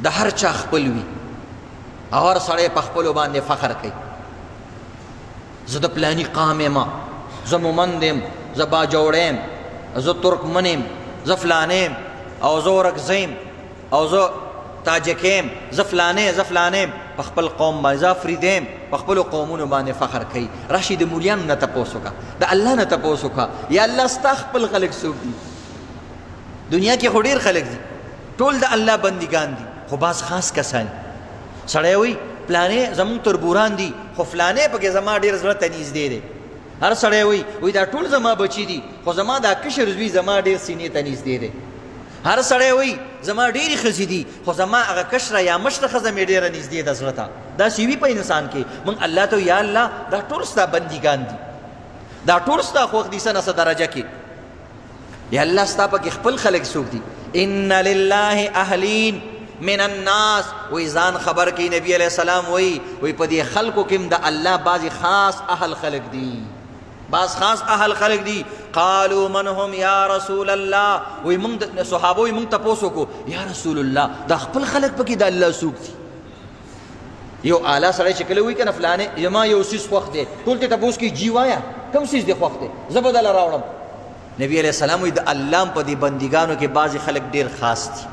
د هر چا خپل وي او هر سړی په خپلو باندې فخر کوي. زه د پلاني قام یم، زه مومند یم، زه باجوړی یم، زه ترکمن یم، زه فلانی یم، او زه اورکزی یم، او زه تاجک یم، زه فلانی، زه فلانی یم. په خپل قوم باندې، زه افریدی یم، په خپلو قومونو باندې فخر کوي. راشي د مولیانو نه تپوس وکړه، د الله نه تپوس وکړه، یا الله ستا خپل خلک څوک دي؟ دنیا کې خو ډېر خلک دي، ټول د الله بندګان دي، خو بعض خاص کسان. سړی وایي پلانې زمونږ تربوران دي، خو فلانې پکې زما ډېر زړه ته نږدې دی. هر سړی وایي، وایي دا ټول زما بچي دي، خو زما دا کشر زوی زما ډېر سینې ته نږدې دی. هر سړی وایي زما ډېرې ښځې دي، خو زما هغه کشره یا مشره ښځه مې ډېره نږدې ده زړه ته. داسې وي په انسان کې. مونږ الله ته یا الله دا ټول ستا بندګان دي، دا ټول ستا خوښ دي، څه نه څه درجه کې. یا الله ستا پکې خپل خلک څوک دي؟ ان لله اهلین من الناس. وی ځان خبر کی، نبی علیہ السلام وی، وی په دې خلکو کې د الله بعضی خاص اهل خلک دي، بعض خاص اهل خلک دي. قالو من هم یا رسول الله؟ وی مونږ صحابه وی مونږ تاسو کو یا رسول الله دا خپل خلک پکې د الله څوک دي؟ یو اعلی سړی چې کله وی کنه فلانه زما یو څیز خوښ دی، ټول ته تپوس کوي جی وایا کوم څیز دی خوښ دی، زه به دله راوړم. نبی علیه السلام وایي د الله په دې بندګانو کې بعضې خلک ډېر خاص دي.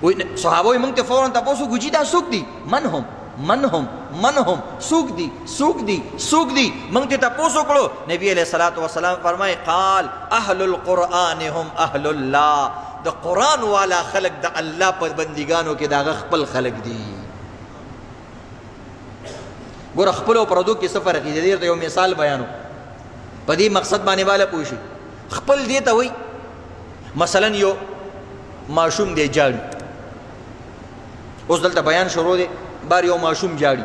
وایي صحابه وایي موږ ته فورا تپوس وکړو جي دا څوک دي؟ من هم، من هم، من هم، څوک دي، څوک دي، څوک دي؟ موږ ته تپوس وکړو. نبی علیه الصلاة والسلام فرمایي قال اهل القرآن هم اهل الله. د قرآن والا خلک د الله په بندګانو کې د هغه خپل خلک دي. ګوره خپل او پردو کې څه فرق دی؟ درته یو مثال بیانو په دې مقصد باندې بالا پوه شي. خپل دې ته وایي مثلا یو ماشوم دی جاړي، اوس دلته بیان شروع دی، بار یو ماشوم جاړي،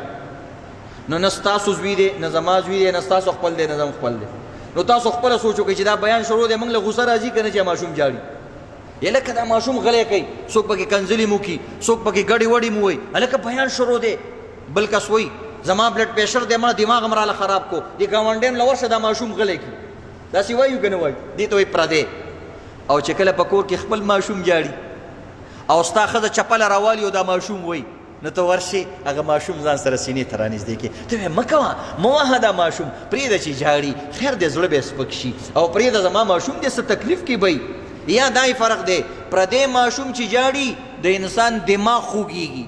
نو نه ستاسو زوی دی، نه زما زوی دی، نه ستاسو خپل دی، نه زم خپل دی. نو تاسو خپله سوچ وکړئ چې دا بیان شروع دی، موږ له غوسه راځي که نه چې ماشوم جاړي؟ هلکه دا ماشوم غلی کوي، څوک پکې کنځلې مو کړي، څوک پکې ګډې وډې مو وایي، هلکه بیان شروع دی. بل کس وایي زما بلډ پریشر دی، ما دماغ هم راله خراب کو، دې ګاونډیان له ورشه دا ماشوم غلی کړي. داسې وایو که نه وایو؟ دې ته وایي پردی. او چې کله په کور کې خپل ماشوم جاړي او ستا ښځه چپله راوالي او دا ماشوم وایي، نو ته ورشې هغه ماشوم ځان سره سینې ته رانږدې کړې، ته وایې مه کوه، مه وهه دا ماشوم، پرېږده چې ژاړي، خیر دی زړه به یې سپک شي، او پرېږده زما ماشوم دې څه تکلیف کې به وي. یا دا یې فرق دی، پردی ماشوم چې ژاړي د انسان دماغ خوږېږي،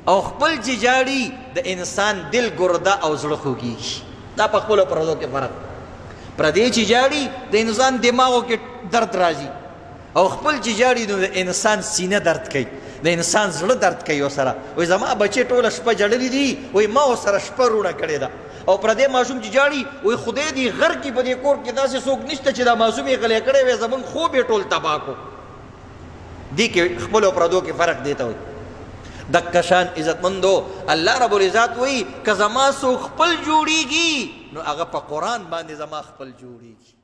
او خپل چې ژاړي د انسان دل، ګرده او زړه خوږېږي. دا په خپلو پردو کې فرق. پردی چې ژاړي د انسان دماغو کې درد راځي، او خپل چې ژاړي نو د انسان سینه درد کوي، د انسان زړه درد کوي ورسره. وایي زما بچی ټوله شپه ژړلي دي، وایي ما ورسره شپه روڼه کړې ده. او پردی ماشوم چې ژاړي وایي خدای دې غرق کړي، په دې کور کې داسې څوک نشته چې دا ماشوم یې غلی کړی وی، زمونږ خوب یې ټول تباه کړو. دې کې خپل او پردو کې فرق دی ته وایي. دقه شان عزتمندو الله رب العزت وایي که زما څوک خپل جوړیږي نو هغه په قرآن باندې زما خپل جوړیږي.